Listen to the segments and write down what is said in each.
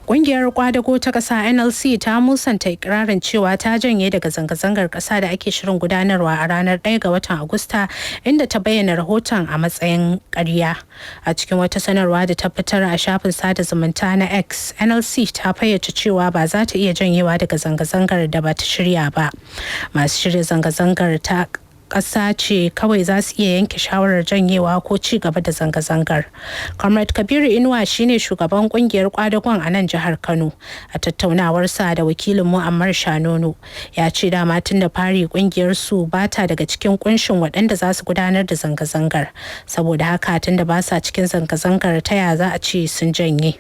Ƙungiyar kwadago ta ƙasa NLC ta musanta ikirarin cewa ta janye daga zanga-zangar ƙasa da ake shirin gudanarwa a ranar 1 ga watan Agusta, inda ta bayyana rahoton a matsayin ƙarya. A cikin wata sanarwa da ta fitar a shafin sada zumunta na X, NLC ta fayyace cewa ba za ta iya janyewa daga zanga-zangar da ba ta shirya ba. Masu shirya zanga-zangar ta ƙasa ce kawai za su iya yanke shawarar janyewa ko ci gaba da zanga-zangar. Comrade Kabiru Inuwa shine shugaban kungiyar kwadagon a nan jihar Kano. A tattaunawarsa da wakilin Muammar Shanono, ya ce dama tun da fari kungiyar su ba ta daga cikin kunshin waɗanda za su gudanar da zanga-zangar. Saboda haka, tun da ba sa cikin zanga-zangar, ta ya za a ce sun janye?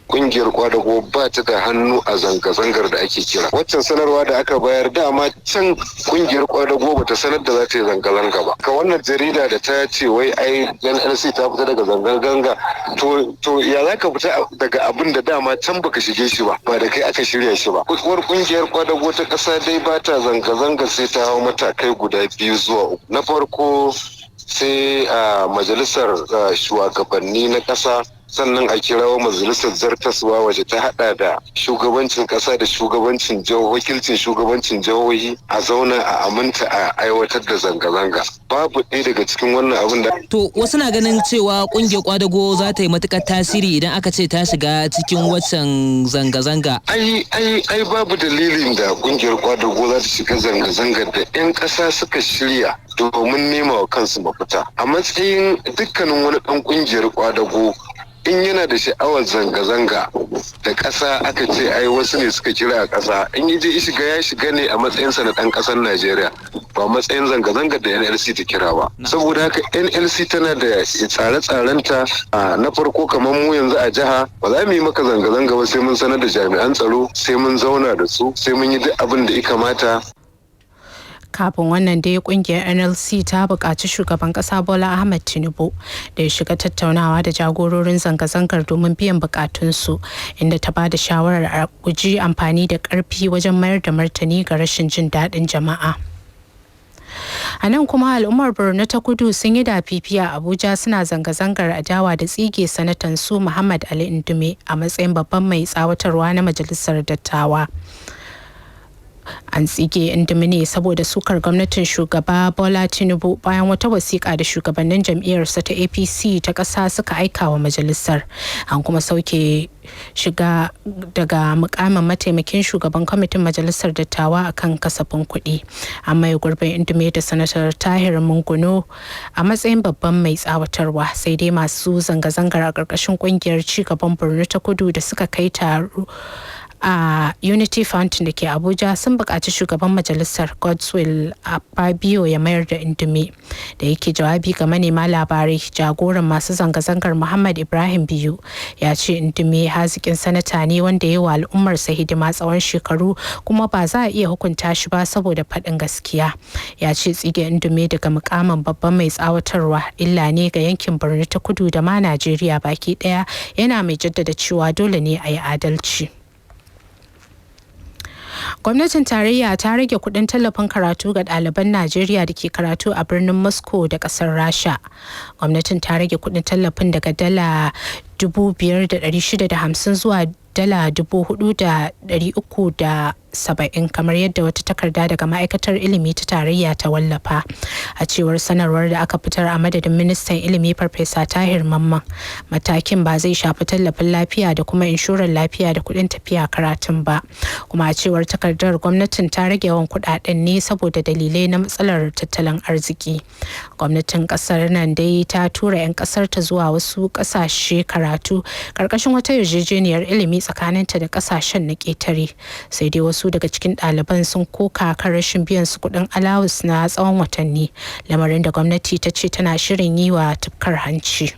Kungiyar kwadago ba ta da hannu a zanga-zangar da ake kira. Waccan sanarwa da aka bayar, dama can kungiyar kwadago ba ta sanar da za ta yi zanga-zanga ba. Ka wannan jarida da ta ce wai ai NLC ta fita daga zanga-zanga, to ya za ka fita daga abin da dama can baka shige shi ba, ba da kai aka shirya shi ba? Uwar kungiyar kwadago ta kasa dai ba ta zanga-zanga sai ta hau matakai guda biyu zuwa uku. Na farko, sai a majalisar shugabanni na ƙasa, sannan a kirawo majalisar zartaswa waje ta hada da shugabancin kasa da shugabancin wakilcin shugabancin jihohi, a zauna a aminta a aiwatar da zanga-zanga. Babu ɗaya daga cikin wannan abin da To, wasu na ganin cewa kungiyar kwadago za ta yi matukar tasiri idan aka ce ta shiga cikin waccan zanga-zanga. Ai babu dalilin da kungiyar kwadago za ta shiga zanga-zangar da 'yan ƙasa suka shirya domin nema wa kansu mafita. A matsayin dukkanin wani ɗan kungiyar kwadago, in yana da sha'awar zanga-zanga da ƙasa aka ce ai wasu ne suka kira a ƙasa, in yi je shiga, ya shiga ne a matsayinsa na ɗan ƙasar Najeriya, ba matsayin zanga-zangar da NLC ta kira ba. Saboda haka, NLC tana da tsare-tsarenta. Na farko, kamar mu yanzu a jiha, ba za mu yi maka zanga-zanga ba sai mun sanar da jami'an tsaro, sai mun zauna da su, sai mun yi duk abin da ya kamata. Kafin wannan dai, kungiyar NLC ta buƙaci shugaban ƙasa Bola Ahmed Tinubu da ya shiga tattaunawa da jagororin zanga-zangar domin biyan buƙatunsu, inda ta ba da shawarar a guji amfani da ƙarfi wajen mayar da martani ga rashin jin daɗin jama'a. A nan kuma, al'ummar Borno ta Kudu sun yi dafifi a Abuja suna zanga-zangar adawa da tsige sanatan su Muhammad Ali Ndume a matsayin babban mai tsawatarwa na majalisar dattawa. An tsige Ndume ne saboda sukar gwamnatin shugaba Bola Tinubu, bayan wata wasiƙa da shugabannin jam'iyyarsa ta APC ta ƙasa suka aika wa majalisar. An kuma sauke shiga daga mukamin mataimakin shugaban kwamitin majalisar dattawa akan kasafin kuɗi. An maye gurbin Ndume da Sanatar Tahir Munguno a matsayin babban mai tsawatarwa. Sai dai masu zanga-zangar a ƙarƙashin ƙungiyar Cigaban Borno ta Kudu da suka kai taro a Unity Fountain da ke Abuja sun buƙaci shugaban majalisar Godswill Akpabio ya mayar da Ndume. Da yake jawabi ga manema labarai, jagoran masu zanga-zangar Muhammad Ibrahim Biyu ya ce Ndume hazikin sanata ne wanda ya wa al'ummarsa hidima tsawon shekaru, kuma ba za a iya hukunta shi ba saboda faɗin gaskiya. Ya ce tsige Ndume daga mukamin babban mai tsawatarwa illa ne ga yankin Borno ta Kudu da ma Najeriya baki ɗaya, yana mai jaddada cewa dole ne a yi adalci. Gwamnatin tarayya ta rage kudin tallafin karatu ga ɗaliban Najeriya da ke karatu a birnin Moscow da ƙasar Rasha. Gwamnatin ta rage kudin tallafin daga dala 5,650 zuwa dala 4,370, kamar yadda wata takarda daga Ma'aikatar Ilimi ta Tarayya ta wallafa. A cewar sanarwar da aka fitar a madadin ministan ilimi Farfesa Tahir Mamman, matakin ba zai shafi tallafin lafiya da kuma inshorar lafiya da kuɗin tafiya karatun ba. Kuma a cewar takardar, gwamnatin ta rage yawan kuɗaɗen ne saboda dalilai na matsalar tattalin arziki. Gwamnatin kasar nan dai ta tura 'yan kasar ta zuwa wasu ƙasashe karatu karkashin wata yarjejeniyar ilimi tsakaninta da kasashen na ƙetare. Sai dai wasu daga cikin ɗaliban sun koka kan rashin biyan su kuɗin alawus na tsawon watanni, lamarin da gwamnati ta ce tana shirin yi wa tufkar hanci.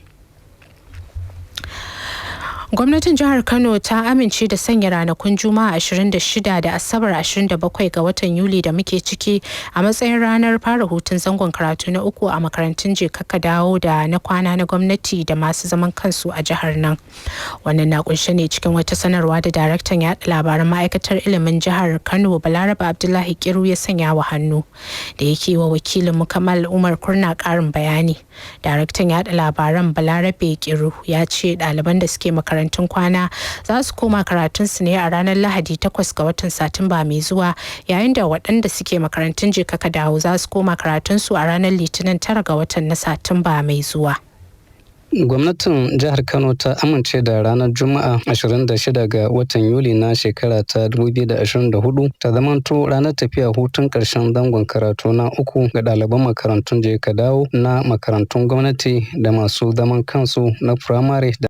Gwamnatin jihar Kano ta amince da sanya ranakun Juma'a 26 da Asabar 27 ga watan Yuli da muke ciki a matsayin ranar fara hutun zangon karatu na uku a makarantun je ka dawo da na kwana na gwamnati da masu zaman kansu a jihar nan. Wannan na kunshe ne cikin wata sanarwa da daraktan yaɗa labaran Ma'aikatar Ilimin jihar Kano Balaraba Abdullahi Kiru ya sanya wa hannu. Da yake wa wakilin Kamal Umar Kurna karin bayani, daraktan yaɗa labaran Balarabe Kiru ya ce ɗaliban da suke makarantu makarantun kwana za su koma karatunsu ne a ranar Lahadi 8 ga watan Satumba mai zuwa, yayin da waɗanda suke makarantun je ka dawo za su koma karatunsu a ranar Litinin 9 ga watan na Satumba mai zuwa. Gwamnatin jihar Kano ta amince da ranar Juma'a 26 ga watan Yuli na shekara ta 2024 ta zamanto ranar tafiya hutun ƙarshen zangon karatu na uku ga ɗaliban makarantun je ka dawo na makarantun gwamnati da masu zaman kansu na firamare da